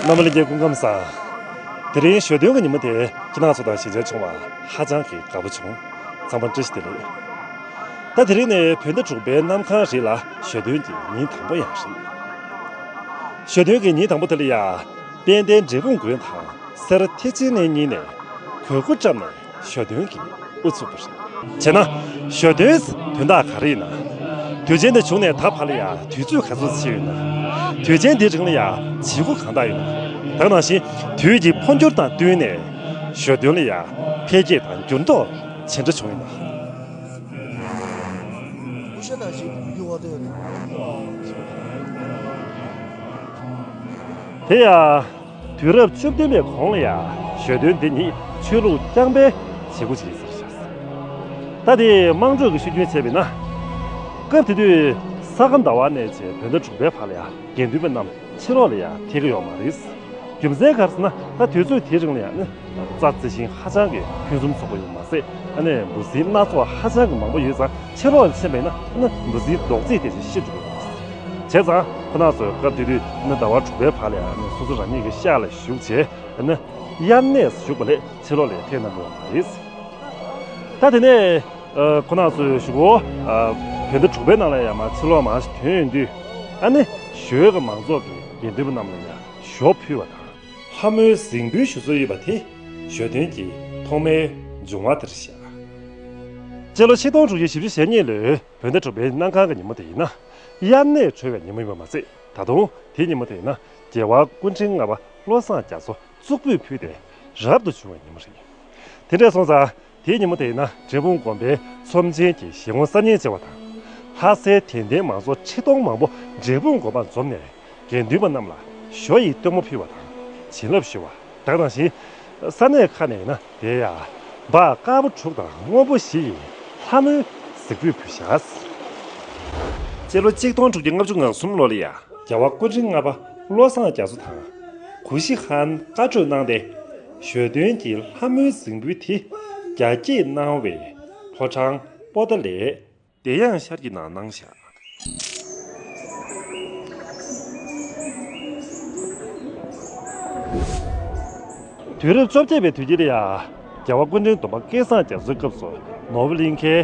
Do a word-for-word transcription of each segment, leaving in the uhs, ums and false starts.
རྣམ་པ་ལྷན་རྒྱས་སྐུ་ཁམས་བཟང་། དེ་རིང་ཞོ་སྟོན་གྱི་ཉིན་མོ་དེ་ཁྱེད་རང་ཚོ་དང་ཞལ་མཇལ་བྱུང་བ་ཧ་ཅང་གི་དགའ་པོ་བྱུང་། ཚང་མ་བཀྲ་ཤིས་བདེ་ལེགས། ད་དེ་རིང་ནི་བོད་ཟླ་དྲུག་པའི་གནམ་གང་རེད་ལ་ཞོ་སྟོན་གྱི་ཉིན་དང་པོ་ཡང་རེད། ཞོ་སྟོན་གྱི་ཉིན་དང་པོ་དེ་ལ་ཡ་དཔལ་ལྡན་འབྲས་སྤུངས་དགོན་དང་སེ་ར་ཐེག་ཆེན་གླིང་གཉིས་ནས་གོས་སྐུ་བཀྲམ་ནས་ཞོ་སྟོན་གྱི་དབུ་ཚུགས་པ་རེད། བྱས་ན་ཞོ་སྟོན་དོན་དག་ག་རེ་ཡིན་ན། དུས་ཆེན་དེ་བྱུང་ནས་ད་བར་ལ་ཡང་དུས་ཚོད་ག་ཚོད་ཕྱིན་ཡོད་ན། དུས་ཆེན་དེའི་རིང་ལ་ཡང་བྱེད་སྒོ་གང་དག་ཡོད་ན། ད་ག་ནང་བཞིན་དུས་ཀྱི་འཕོ་འགྱུར་དང་བསྟུན་ནས་ཞོ་སྟོན་ལ་ཡང་འཕེལ་རྒྱས་དང་འགྱུར་ལྡོག་ཇི་འདྲ་བྱུང་ཡོད་ན། དེ་ཡང་། དུས་རབས་བཅུ་བདུན་པའི་གོང་ལ་ཡང་ཞོ་སྟོན་འདི་ཉིད་ཆོས་ལུགས་རྐྱང་པའི་བྱེད་སྒོ་ཞིག་ཡིན་ཟེར་བཞག། ད་དེ་དམངས་ཁྲོད་ཀྱི་ཤོད་རྒྱུན་བྱས་པས་ན། སྐབས་དེ་དུས་ས་ག་ཟླ་བ་ནས་བྱས་བོད་ཟླ་དྲུག་པའི་བར་ལ་ཡང་དགེ་འདུན་པ་རྣམས་ཕྱི་ལོགས་ལ་ཡང་ཐད་ཀྱི་ཡོད་མ་རེད། རྒྱུ་མཚན་ག་རེ་ཟེར་ན་ད་དུས་ཚོད་དེའི་རིང་ལ་ཡང་ནི་རྩྭ་རྩི་ཤིང་ཧ་ཅང་གི་ཕུན་སུམ་ཚོགས་པ་ཡོད་མ་ཟད་ཨ་ནི་འབུ་སྲིན་སྣ་ཚོགས་ཧ་ཅང་གི་མང་པོ་ཡོད་ཙང་ཕྱི་ལོགས་ལ་ཕྱིན་པས་ན་ཨ་ནི་འབུ་སྲིན་རྡོག་རྫིས་དེ་ཚོ་ཤི་འགྲོ་གི་ཡོད་མ་རེད། བྱས་ཙང་ཁོ་ན་ཚོས་སྐབས་དེ་དུས་ནི་ཟླ་བ་དྲུག་པའི་བར་ལ་ཡང་ནི་སོ་སོ་རང་ཉིད་ཀྱི་ཤག་ལ་བཞུགས་བྱས་ནི་དབྱར་གནས་སུ་བཞུགས་པ་ལས་ཕྱི་ལོགས་ལ་ཐད་གནང་དགོས་པ་མ་རེད། ད་དེ་ནས་ཁོ་ན་ཚོས་གཞུག་གུ་བོད་ཟླ་དྲུག་པའི་ནང་ལ་ཡང་མར་ཕྱི་ལོགས་མར་ཐོན་ཡོང་དུས་ཨ་ནི་ཞོལ་གྱི་མང་ཚོགས་ཀྱིས་དགེ་འདུན་པ་རྣམས་ལ་ཡང་ཞོ་ཕུལ་བ་དང་ལྷ་མོའི་གཟིགས་འབུལ་ཞུ་སྲོལ་ཡོད་པ་དེ་ཞོ་སྟོན་གྱི་ཐོག་མའི་འབྱུང་བ་དེར་བཞག། སྤྱི་ལོ་ཆིག་སྟོང་དྲུག་བརྒྱ་བཞི་བཅུ་ཞེ་གཉིས་ལོའི་བོད་ཟླ་དྲུག་པའི་གནམ་གང་གི་ཉིན་མོ་དེ་ཡིན་ན། དབྱར་གནས་གྲོལ་བའི་ཉིན་མོ་ཡིན་པ་མ་ཟད། ད་དུང་དེའི་ཉིན་མོ་དེ་ཡིན་ན་རྒྱལ་བ་སྐུ་ཕྲེང་ལྔ་པ་བློ་བཟང་རྒྱ་མཚོ་གཙུག་ཕུད་ཕུལ་ཏེ་རབ་ཏུ་བྱུང་བའི་ཉིན་མོ་རེད། དེ་འདྲ་སོང་ཙང་དེའི་ཉིན་མོ་དེ་ཡིན་ན་འབྲས་སྤུངས་དགོན་པའི་ཚོམས་ཆེན་གྱི་ཞལ་ངོ་གསར་རྙིང་བྱས་པ་དང་། ལྷ་སའི་དད་ལྡན་མང་ཚོགས་ཁྲི་སྟོང་མང་པོ་འབྲས་སྤུངས་དགོན་པར་འཛོམས་ནས། དགེ་འདུན་པ་རྣམས་ལ་ཞོ་ཡི་སྟོན་མོ་ཕུལ་བ་དང་བྱིན་རླབས་ཞུ་བ། ད་ག་ནང་བཞིན་ས་གནས་ཁག་ནས་ཡིན་ན་དེ་ཡང་འབག་དཀར་པོ་དྲུག་དང་སྔོན་པོ་བཞི་ཡི་ལྷ་མོའི་གཟིགས་འབུལ་ཕུལ་བཞག། སྤྱི་ལོ་ཆིག་སྟོང་དྲུག་བརྒྱ་ལྔ་བཅུ་ང་གསུམ་ལོ་ལ་ཡང་རྒྱལ་བ་སྐུ་ཕྲེང་ལྔ་པ་བློ་བཟང་རྒྱ་མཚོ་དང་གུ་ཤྲི་ཧན་བཀའ་གྲོས་གནང་སྟེ་ཞོ་སྟོན་གྱི་ལྷ་མོའི་གཟིགས་འབུལ་དེ་རྒྱ་སྐྱེད་གནང་བའི་ཕོ་བྲང་པོ་ཏཱ་ལའི་བདེ་གཡང་ཤར་གྱི་ནང་གནང་བཞག། དུས་རབས་བཅོ་བརྒྱད་པའི་དུས་དཀྱིལ་ལ་ཡང་རྒྱལ་བ་སྐུ་ཕྲེང་བདུན་པ་སྐལ་བཟང་རྒྱ་མཚོའི་སྐབས་སུ་ནོར་བུ་གླིང་ཁའི་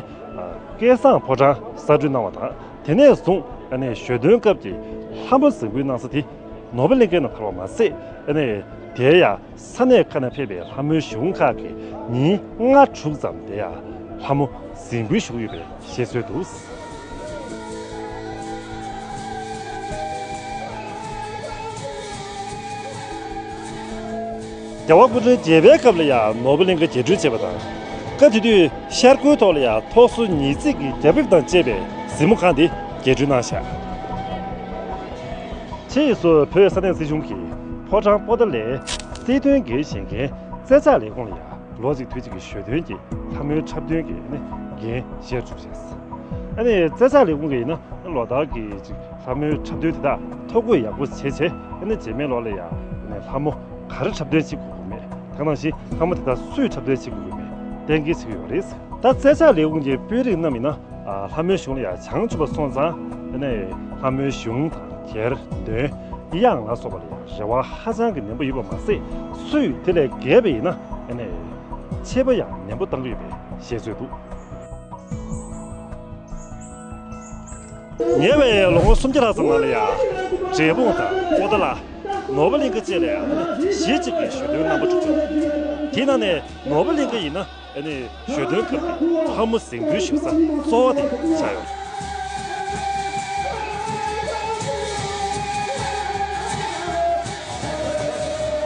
སྐལ་བཟང་ཕོ་བྲང་གསར་སྐྲུན་གནང་བ་དང་། དེ་ནས་བཟུང་ཨ་ནི་ཞོ་སྟོན་སྐབས་ཀྱི་ལྷ་མོ་གཟིགས་འབུལ་གནང་ས་དེ་ནོར་བུ་གླིང་ཁའི་ནང་དར་བ་མ་ཟད། ཨ་ནི་དེ་ཡང་ས་གནས་ཁག་ནས་ཕེབས་པའི་ལྷ་མོའི་གཞུང་ཁག་གིས་ཉིན་ལྔ་དྲུག་ཙམ་དེ་ཡང་ལྷ་མོ་གཟིགས་འབུལ་ཞུ་གི་ཡོད་པའི་བཤད་སྲོལ་འདུག། རྒྱལ་བ་སྐུ་ཕྲེང་བརྒྱད་པའི་སྐབས་ལ་ཡང་ནོར་བུ་གླིང་ག་རྒྱས་སྐྲུན་བྱས་པ་དང་། སྐབས་དེ་དུས་ཤར་སྒོའི་ཐོག་ལ་ཡང་ཐོག་སོ་ཉིས་བརྩེགས་ཀྱི་རྒྱ་ཕིབས་དང་བཅས་པའི་གཟིགས་མོ་ཁང་དེ་རྒྱས་སྐྲུན་གནང་བཞག། ཕྱིས་སུ་བོད་ས་གནས་སྲིད་གཞུང་གིས་ཕོ་བྲང་པོ་ཏཱ་ལའི་སྲིད་དོན་འགན་བཞེས་མཁན་རྩེ་ལྕག་ལས་ཁུངས་ལ་ཡང་ལོ་གཅིག་དུས་གཅིག་གི་ཞོ་སྟོན་གྱི་ལྷ་མོའི་འཁྲབ་སྟོན་གྱི་ནི་འགན་བཞེས་བཅུག་བྱས། ཨ་ནི་རྩེ་ལྕག་ལས་ཁུངས་ཀྱིས་ཡིན་ན་ལོ་ལྟར་གྱི་ཅིག་ལྷ་མོའི་འཁྲབ་སྟོན་དེ་དག་ཐོ་འགོད་ཡག་པོ་བྱས་བྱས། ཨ་ནི་རྗེས་མའི་ལོ་ལ་ཡང་ཨ་ནི་ལྷ་མོ་ག་རེ་འཁྲབ་སྟོན་བྱེད་དགོས་ཀྱི་མེད། ད་ག་ནང་བཞིན་ལྷ་མོ་དེ་དག་སུས་འཁྲབ་སྟོན་བྱེད་དགོས་ཀྱི་མེད་གཏན་འཁེལ་བྱེད་ཀྱི་ཡོད་རེད། ད་རྩེ་ལྕག་ལས་ཁུངས་ཀྱི་དཔོན་རིགས་རྣམས་ཡིན་ན། ལྷ་མོའི་གཞུང་ལ་ཡང་བྱང་ཆུབ་པ་སོང་ཙང་། ཨ་ནི་ལྷ་མོའི་གཞུང་དང་གྱེར་འདོན་གཡང་ལ་སོགས་པ་ལ་ཡང་རེ་བ་ཧ་ཅང་གི་ནན་པོ་ཡོད་པ་མ་ཟད། སུས་དེ་ལས་བརྒལ་བ་ཡིན་ན་ཨ་ནི་ཆད་པ་ཡང་ནན་པོ་བཏང་གི་ཡོད་པའི་བཤད་སྲོལ་འདུག། ཉེ་བའི་ལོ་ངོ་སུམ་བརྒྱ་ལྷག་ཙམ་ནང་ལ་ཡང་འབྲས་སྤུངས་དང་པོ་ཏཱ་ལ། ནོར་བུ་གླིང་ག་བཅས་ལ་ཡང་གཞི་གཅིག་གི་ཞོ་སྟོན་རྣམ་པ་གྲུབ་བྱུང་། དེའི་ནང་ནས་ནོར་བུ་གླིང་ག་ཡིན་ན། ཨ་ནི་ཞོ་སྟོན་སྐབས་ཀྱི་ལྷ་མོ་གཟིགས་འབུལ་ཞུ་ས་གཙོ་བོ་དེ་ཆགས་ཡོད།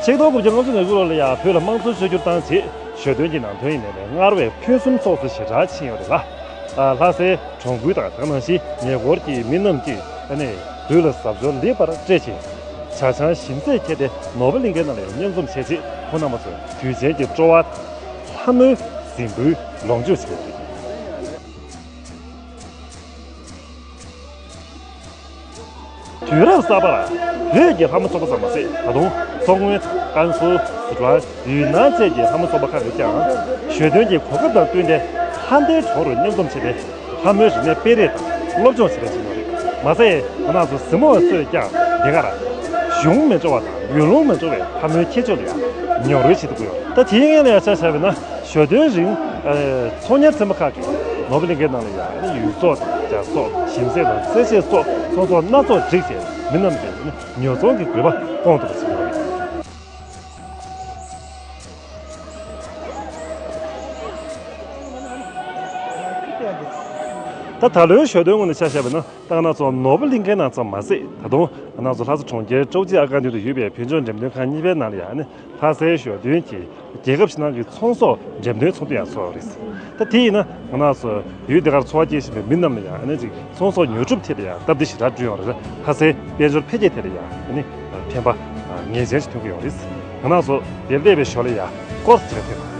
ཆིག་སྟོང་དགུ་བརྒྱ་ལྔ་བཅུ་ང་དགུ་ལོ་ལ་ཡང་བོད་ལ་དམངས་གཙོ་བཅོས་བསྒྱུར་བཏང་རྗེས་ཞོ་སྟོན་གྱི་ནང་དོན་ཡིན་ནའི་སྔར་བས་ཕུན་སུམ་ཚོགས་སུ་ཞེ་དྲག་ཕྱིན་ཡོད་རེད་ལ། ལྷ་སའི་གྲོང་ཁུལ་དང་དེ་ནང་བཞིན་ཉེ་འཁོར་གྱི་མི་རྣམས་ཀྱིས་ཨ་ནི་དུས་ལ་གཟབ་མཆོར་ལེགས་པར་སྤྲས་ཤིང་། ཇ་ཆང་ཞིམ་ཟས་འཁྱེར་ཏེ་ནོར་བུ་གླིང་ཁའི་ནང་ལ་མཉམ་འཛོམས་བྱས་རྗེས་ཁོང་རྣམ་པ་ཚོས་དུས་ཆེན་གྱི་སྤྲོ་བ། ལྷ་མོའི་གཟིགས་འབུལ་ལོངས་སྤྱོད་བྱེད་པ་རེད། དུས་རབས་གསར་པར་བོད་ཀྱི་ལྷ་མོ་ཚོགས་པ་ཙམ་མ་ཟད། ད་དུང་མཚོ་སྔོན། ཀན་སུའུ། སི་ཁྲོན། ཡུན་ནན་བཅས་ཀྱི་ལྷ་མོ་ཚོགས་པ་ཁག་གིས་ཀྱང་ཞོ་སྟོན་གྱི་གོ་སྐབས་དང་བསྟུན་ཏེ། ལྷ་ལྡན་གྲོགས་རུ་མཉམ་འཛོམས་བྱས་ཏེ། ལྷ་མོའི་རིག་གནས་སྤེལ་རེས་དང་སློབ་སྦྱོང་བྱེད་པའི་བྱེད་ནོར་རེད། མ་ཟད། ང་རང་ཚོ་གཟིགས་མོ་བ་ཚོས་ཀྱང་འདི་གར་གཞུང་མི་འབྱོར་བ་དང་ཡུལ་ལུང་མི་འབྱོར་བའི་ལྷ་མོའི་ཁྱད་ཆོས་ལ་ཡང་མྱོང་རོལ་བྱེད་ཐུབ་ཀྱི་ཡོད། ད་དེའི་སྔོན་ལ་ཡང་ཆ་བཞག་པ་ཡིན་ན། ཞོ་སྟོན་རིང་། ཚོང་གཉེར་ཚན་པ་ཁག་གིས་ནོར་བུ་གླིང་ཁའི་ནང་ལ་ཡང་ཡུལ་ཟོག་དང་བྱ་ཟོག་ཞིམ་ཟས་དང་རྩེད་ཆས་སོགས་ཚོང་ཟོག་སྣ་ཚོགས་བསྒྲིགས་ཏེ། མི་རྣམས་ཀྱི་ཉོ་ཚོང་གི་དགོས་པ་སྐོང་ཐུབ་པ་བྱུང་ཡོད་རེད། ད་ད་ལོའི་ཞོ་སྟོན་ངོས་ནས་ཆ་བཞག་པ་ཡིན་ན། ད་ང་རང་ཚོ་ནོར་བུ་གླིང་ཁའི་ནང་ཙམ་མ་ཟད། ད་དུང་ང་རང་ཚོ་ལྷ་ས་གྲོང་ཁྱེར་ཀྲོའུ་ཅི་ཨར་ཀན་ཌི་དུ་ཡོད་པའི་བོད་ལྗོངས་འགྲེམས་སྟོན་ཁང་གཉིས་པའི་ནང་ལ་ཡང་ནི་ལྷ་སའི་ཞོ་སྟོན་གྱི་རྒྱལ་ཁབ་ཕྱི་ནང་གི་ཚོང་ཟོག་འགྲེམས་སྟོན་ཚོགས་འདུ་ཡང་ཚོགས་ཡོད་རེད། ད་དེ་ཡིན་ན་ང་རང་ཚོ་ཡུལ་འདི་གར་འཚོ་བ་སྐྱེལ་བཞིན་པའི་མི་རྣམས་ལ་ཡང་ནི་ཅིག་ཚོང་ཟོག་ཉོ་སྒྲུབ་ཐད་ལ་ཡང་སྟབས་བདེ་ཞེ་དྲག་བསྐྲུན་ཡོད་རེད། ལྷ་སའི་དཔལ་འབྱོར་འཕེལ་རྒྱས་ཐད་ལ་ཡང་ནི་ཕན་པ་ངེས་ཅན་ཞིག་ཐོན་གྱི་ཡོད་རེད། ང་རང་ཚོ་དེར་སླེབས་པའི་ཞོར་ལ་ཡང་ཀོར་སི་ཅིག་ལ་ཐེབས།